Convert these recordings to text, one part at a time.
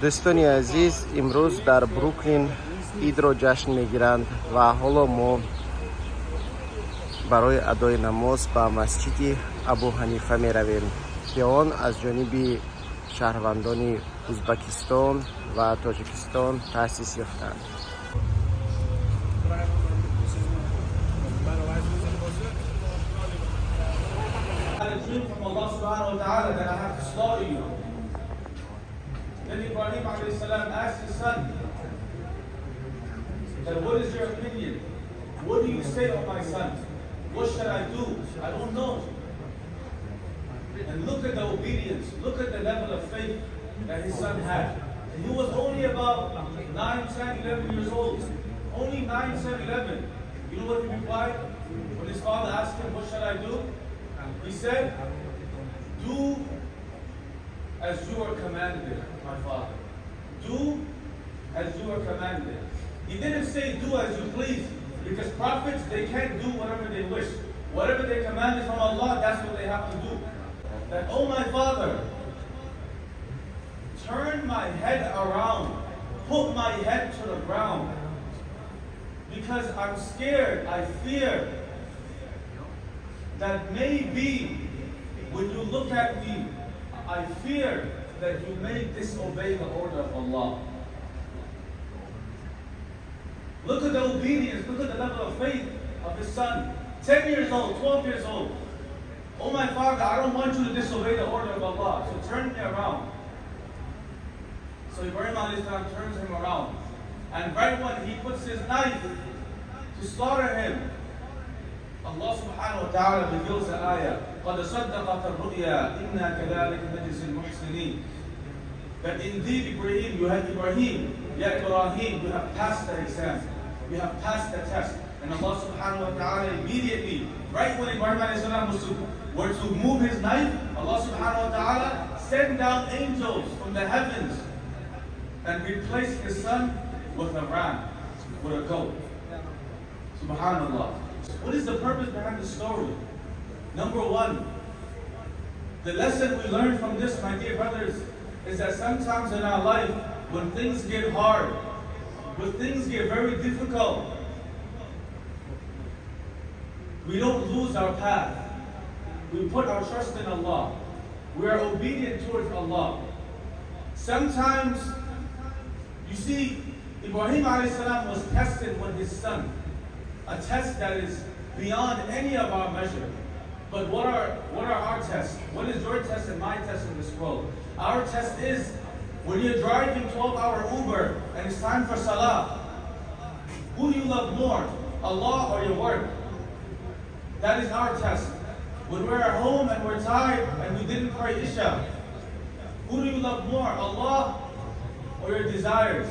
Дӯстони азиз, имрӯз дар Бруклин идро ҷашн мегиранд ва ҳоло мо барои адои намоз ба масҷиди Абу Ҳанифа меравем, ки он аз ҷониби шаҳрвандони Узбакистон ва Тоҷикистон таъсис ёфтанд. Had a dream from Allah سبحانه وتعالى that I have to slaughter you. Then Ibrahim عليه السلام asked his son that, "What is your opinion? What do you say, oh my son? What should I do? I don't know." And look at the obedience, look at the level of faith that his son had. And he was only about 9, 10, 11 years old. Only 9, 10, 11. You know what he replied? When his father asked him, "What should I do?" He said, "Do as you are commanded, my father. Do as you are commanded." He didn't say do as you please, because prophets, they can't do whatever they wish. Whatever they commanded from Allah, that's what they have to do. That, "Oh my father, turn my head around, put my head to the ground, because I'm scared, I fear that maybe when you look at me, I fear that you may disobey the order of Allah." Look at the obedience, look at the level of faith of his son. 10 years old, 12 years old. "Oh my father, I don't want you to disobey the order of Allah, so turn me around." So Ibrahim عليه السلام turns him around. And right when he puts his knife to slaughter him, Allah سبحانه وتعالى reveals the ayah, قَدْ صَدَّقَتَ الرُّؤْيَا إِنَّا كَذَلِكَ نَجْزِي الْمُحْسِنِينَ. That indeed Ibrahim, you have Ibrahim, Ya Ibrahim, you have passed the exam. You have passed the test. And Allah سبحانه وتعالى immediately, right when Ibrahim عليه السلام were to move his knife, Allah سبحانه وتعالى sent down angels from the heavens and replaced his son with a ram, with a goat. سبحان الله. What is the purpose behind the story? Number one, the lesson we learn from this, my dear brothers, is that sometimes in our life, when things get hard, when things get very difficult, we don't lose our path. We put our trust in Allah. We are obedient towards Allah. Sometimes, you see, Ibrahim عليه السلام was tested with his son. A test that is beyond any of our measure. But what are our tests? What is your test and my test in this world? Our test is when you're driving 12-hour Uber and it's time for Salah. Who do you love more, Allah or your work? That is our test. When we're at home and we're tired and we didn't pray Isha, who do you love more, Allah or your desires?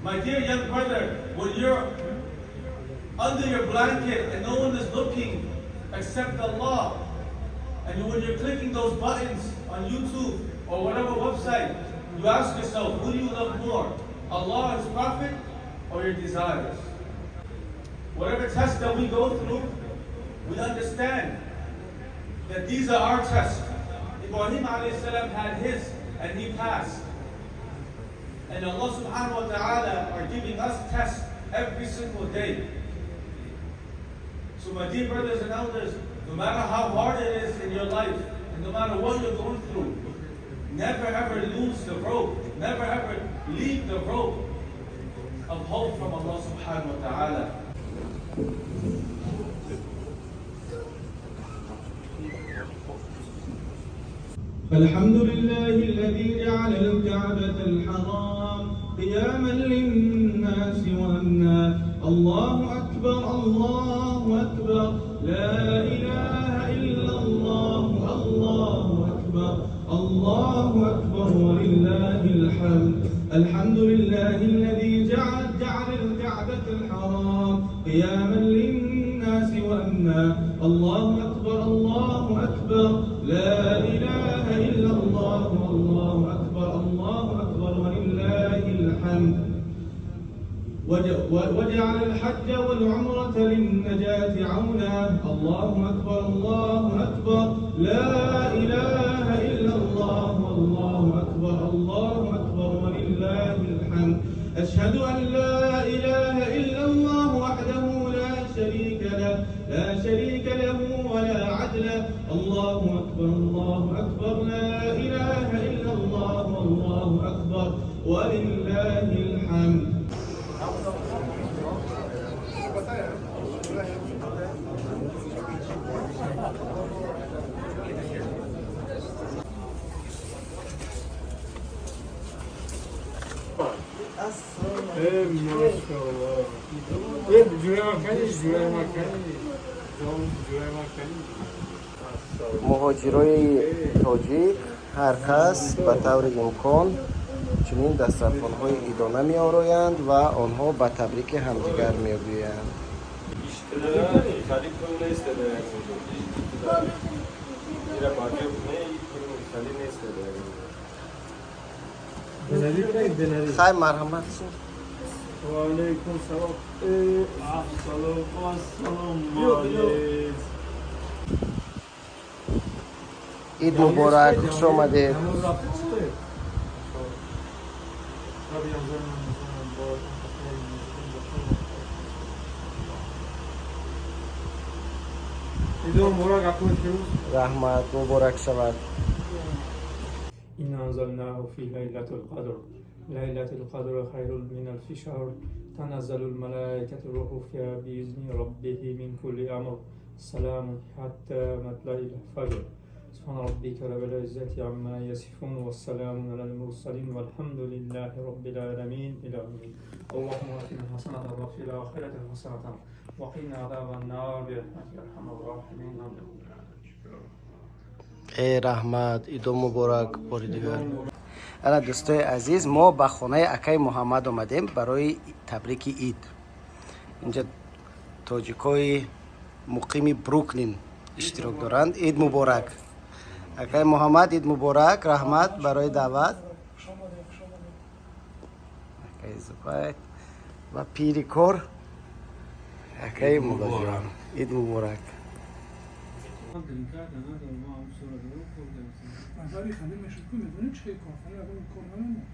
My dear young brother, when you're under your blanket and no one is looking except Allah, and when you're clicking those buttons on YouTube or whatever website, you ask yourself, who do you love more, Allah, His Prophet, or your desires? Whatever test that we go through, we understand that these are our tests. Ibrahim عليه السلام had his and he passed. And Allah سبحانه وتعالى are giving us tests every single day. So my dear brothers and elders, no matter how hard it is in your life, and no matter what you're going through, never ever lose the rope. Never ever leave the rope of hope from Allah سبحانه وتعالى. الحمد لله الذي جعل الكعبة الحرام قياما للناس وأمنا. الله أكبر، الله أكبر، لا إله إلا الله، الله أكبر، الله أكبر، ولله الحمد. الحمد لله الذي جعل الكعبة الحرام قياما للناس وأمنا. الله أكبر، الله أكبر، لا إله إلا الله، الله أكبر، الله أكبر، ولله الحمد. وجعل الحج والعمرة للنجاة عونا. الله أكبر، الله أكبر، لا إله إلا الله، الله أكبر، الله أكبر. أشهد أن لا إله إلا الله وحده لا شريك له، لا شريك له ولا عدل. الله أكبر، الله أكبر، لا إله إلا الله، والله أكبر، ولله الحمد. Муҳоҷирои тоҷик ҳар кас ба таври имкон чунин дастархонҳои идона меороянд ва онҳо ба табрики ҳамдигар мегӯянд. Хай, марҳамат. Алейкум салом. Ассалом, ассалом алейкум. Ид муборак, хуш омадед. Раҳмат, муборак шавад. إنا أنزلناه في ليلة القدر، ليلة القدر خير من ألف شهر، تنزل الملائكة الروح فيها بإذن ربه من كل أمر، سلام حتى مطلع الفجر. سبحان ربك رب العزة عما يصفون، والسلام على المرسلين، والحمد لله رب العالمين. إلى يوم الدين. اللهم آتنا حسنة وفي الآخرة حسنة وقنا عذاب النار برحمتك يا أرحم الراحمين. Э, раҳмат, идо муборак бори дигар. Ана, дӯстои азиз, мо ба хонаи акаи Муҳаммад омадем барои табрики ид. Инҷа тоҷикои муқими Бруклин иштирок доранд. Ид муборак, акаи Муҳаммад, ид муборак, раҳмат барои даъват. Акаи Зубайр ва пири кор акаи Муллоҷон, ид муборак. Назари ханде мешуд, ку медонӣ, чи корхона ягон кор намемонд.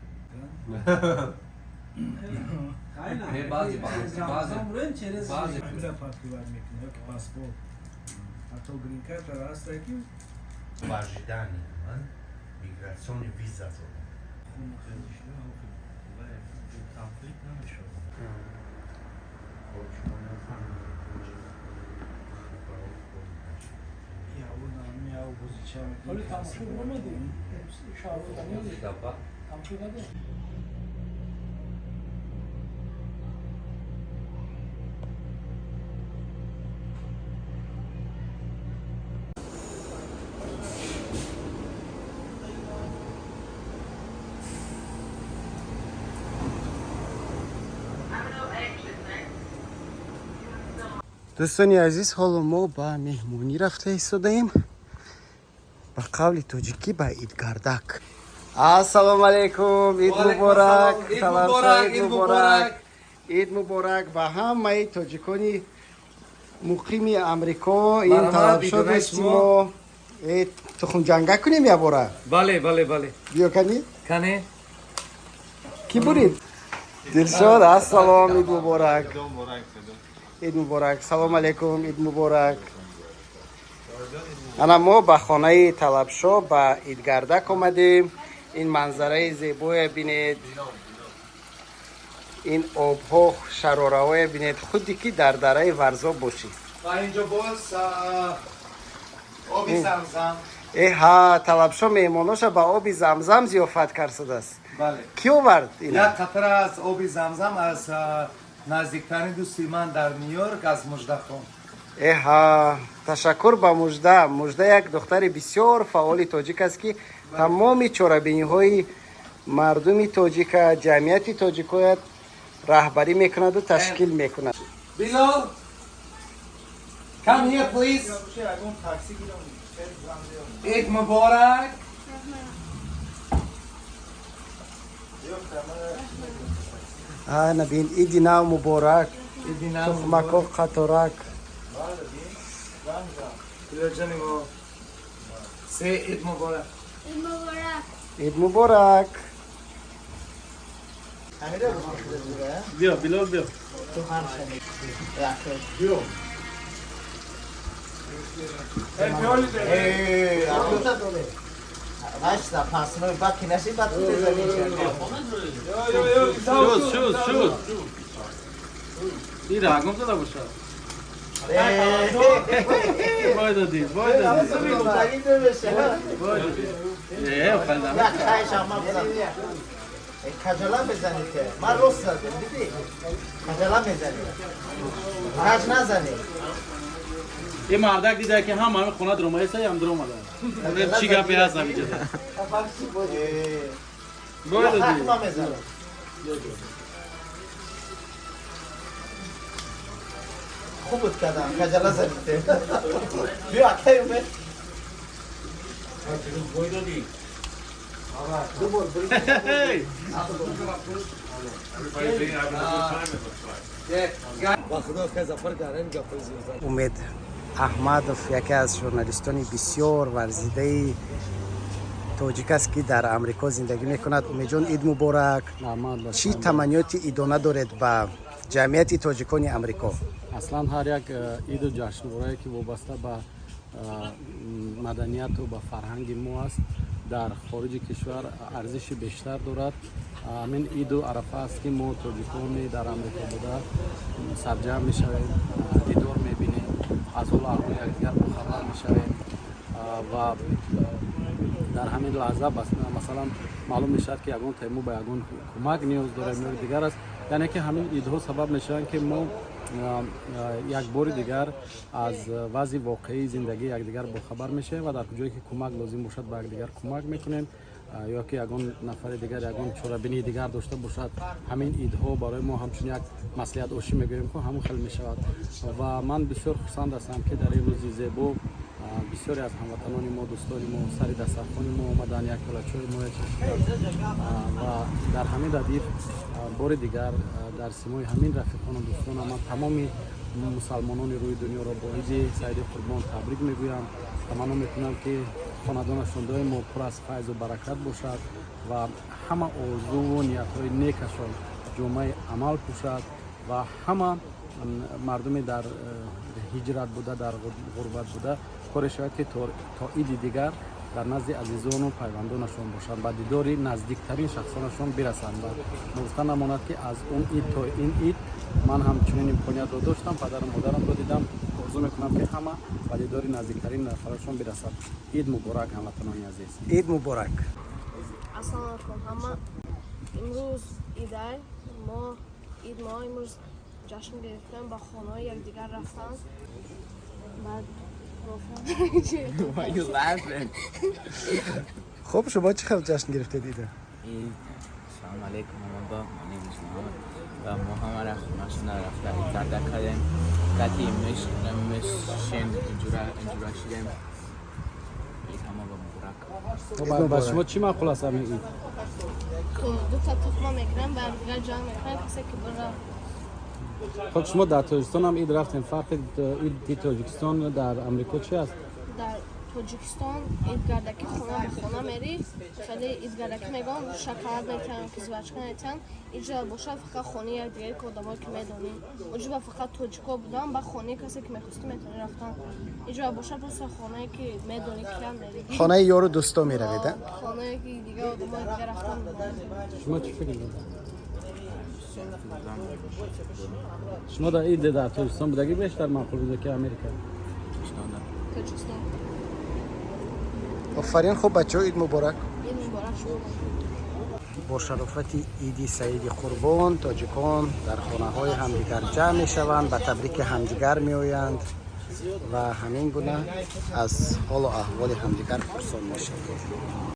Баъзе баъзе баъзе. Ҳамира подпиват мекунад ёки паспорт, ҳатто грин-картара ҳаста ки. В ожидании миграционный виза дорам. Конфликт намешавад. Ҳоли тамошо омадӣ, шаҳру тамошо кардӣ? Дӯстони азиз, ҳоло мо ба меҳмонӣ рафта истодаем, ба қавли тоҷикӣ ба идгардак. Ассалому алайкум, ид муборак. Ид муборак, ид муборак ба ҳамаи тоҷикони муқими Амрико. Ин талабшо дӯсти мо. Тухмҷанга кунем ябора? Бале, бале, бале. Биё, кани. Кане. Кӣ бурид? Дилшод, ассалом, ид муборак, ид муборак. Салом алейкум, ид муборак. Ана, мо ба хонаи Талабшо ба идгардак омадем. Ин манзараи зебое бинед, ин обҳо, шарораҳое бинед, худе ки дар дараи Варзоб бошӣ. Ва инҷо боз оби Замзам. Эҳа, Талабшо меҳмоноша ба оби Замзам зиёфат карсадааст. Бале. Кӣ овард ина? Як қатра аз оби Замзам аз наздиктарин дӯсти ман дар Ню-Йорк, аз Муждахон. Эҳа, ташаккур ба Мужда. Мужда як духтари бисёр фаъоли тоҷик аст, ки тамоми чорабиниҳои мардуми тоҷика, ҷамъияти тоҷикоят раҳбарӣ мекунаду ташкил мекунад. Билол, come here, please. Eid Mubarak. Ана бин, иди нав муборак. Иди нав. Тухмако қаторак. Билол ҷони мо. Say Eid Mubarak. Ид муборак. بیا بلال بیا. بیا. شد شد شد. این رقم زده باشه. وای دادی وای دادی. وای دادی. کجالا بزنی که من راست زدم دیدی؟ کجالا میزنی؟ کج نزنی. این مردک دیده که هم همه خونه درآمده است هم درآمده. چی گپی هست اینجا؟ وای دادی. خوب بود کردم کجالا زدی. بیا کی اومد؟ وای دادی. Умед Аҳмадов яке аз журналистони бисёр варзидаи тоҷик аст, ки дар Амрико зиндагӣ мекунад. Умедҷон, ид муборак. Чӣ таманниёти идона доред ба ҷамъияти тоҷикони Амрико? Аслан ҳар як иду ҷашнворае, ки вобаста ба маданияту ба фарҳанги мо аст, дар хориҷи кишвар арзиши бештар дорад. Ҳамин иду арафа аст, ки мо тоҷикони дар Амрико буда сарҷамъ мешавем, дидор мебинем, аз ҳолу аҳволи якдигар бохабар мешавем ва дар ҳамин лаҳза, масалан, маълум мешавад, ки ягон мо ба ягон кӯмак ниёз дорем ё дигар аст. Яъне ки ҳамин идҳо сабаб мешаванд, ки мо як бори дигар аз вазъи воқеии зиндагии якдигар бохабар мешавем ва дар куҷое ки кӯмак лозим бошад, ба якдигар кӯмак мекунем, ё ки ягон нафари дигар ягон чорабинии дигар дошта бошад. Ҳамин идҳо барои мо ҳамчун як маслиҳат ошӣ мегӯем, ку ҳамон хел мешавад. Ва ман бисёр хурсанд ҳастам, ки дар ин рӯзи зебо бисёре аз ҳамватанони мо, дӯстони мо сари дастархони мо омаданд, як пиёла чойи мо чашиданд. Ва дар ҳамин радиф бори дигар дар симои ҳамин рафиқону дӯстонам ман тамоми мусалмонони рӯи дунёро бо иди Саиди Қурбон табрик мегӯям. Таманно мекунам, ки хонадонашон доимо пур аз файзу баракат бошад ва ҳама орзуву ниятҳои некашон ҷомаи амал пӯшад ва ҳама мардуме дар ҳиҷрат буда, дар ғурбат буда, коре шавад, ки то иди дигар дар назди азизону пайвандонашон бошанд, ба дидори наздиктарин шахсонашон бирасанд. Ва ногуфта намонад, ки аз он ид то ин ид ман ҳам чунин имкониятро доштам, падару модарамро дидам. Орзу мекунам, ки ҳама ба дидори наздиктарин нафарашон бирасад. Ид муборак, ҳамватанони азиз. Ид муборак. Ассалому алайкум ҳама. Имрӯз идай мо, ид мо имрӯз ҷашн гирифтем, ба хонаҳои якдигар рафтан, баъд Why you laughing? Хуб, шумо чӣ хел ҷашн гирифтед ида? سلام علیکم همگاه. My name is Muhammad. و ما همه را خونه‌شون رفته گرده کردیم، قطعی مشین اینجورا اینجورا شدیم. عید همه با مبارک. Ба шумо чӣ маъқул аст ҳамин ид? Ду та тухма мекунем, ба якдигар ҷамъ мекунем, касе ки бира. Хуб, шумо дар Тоҷикистон ҳам ид рафтем. Фарқи иди Тоҷикистон дар Амрико чи аст? Дар Тоҷикистон идгардаки хона ба хона мери, хеле идгардаки мегӯям, шоколад метиҳан, ки жвачка метиҳан. Иҷа бошад, фақат хонаи якдигаре, ки одамое ки медонӣ. Оҷиба фақат тоҷико будан, ба хонаи касе ки мехостӣ, метавонӣ рафтан. Иҷа бошад, просто хонае ки медонӣ киян, мери. Хонаи ёру дӯсто меравед, а? Хонае ки дига одамои дига рафтан. Шумо чӣ фикр доред? Шумо дар ид дар Тоҷикистон будагӣ бештар маъқул буда ки Америка? Тоҷикистон. Офарин. Хуб, бачаҳо, ид муборак. Ид муборак шумо. Бо шарофати иди Саиди Қурбон тоҷикон дар хонаҳои ҳамдигар ҷамъ мешаванд, ба табрики ҳамдигар меоянд ва ҳамин гуна аз ҳолу аҳволи ҳамдигар пурсон мешаванд.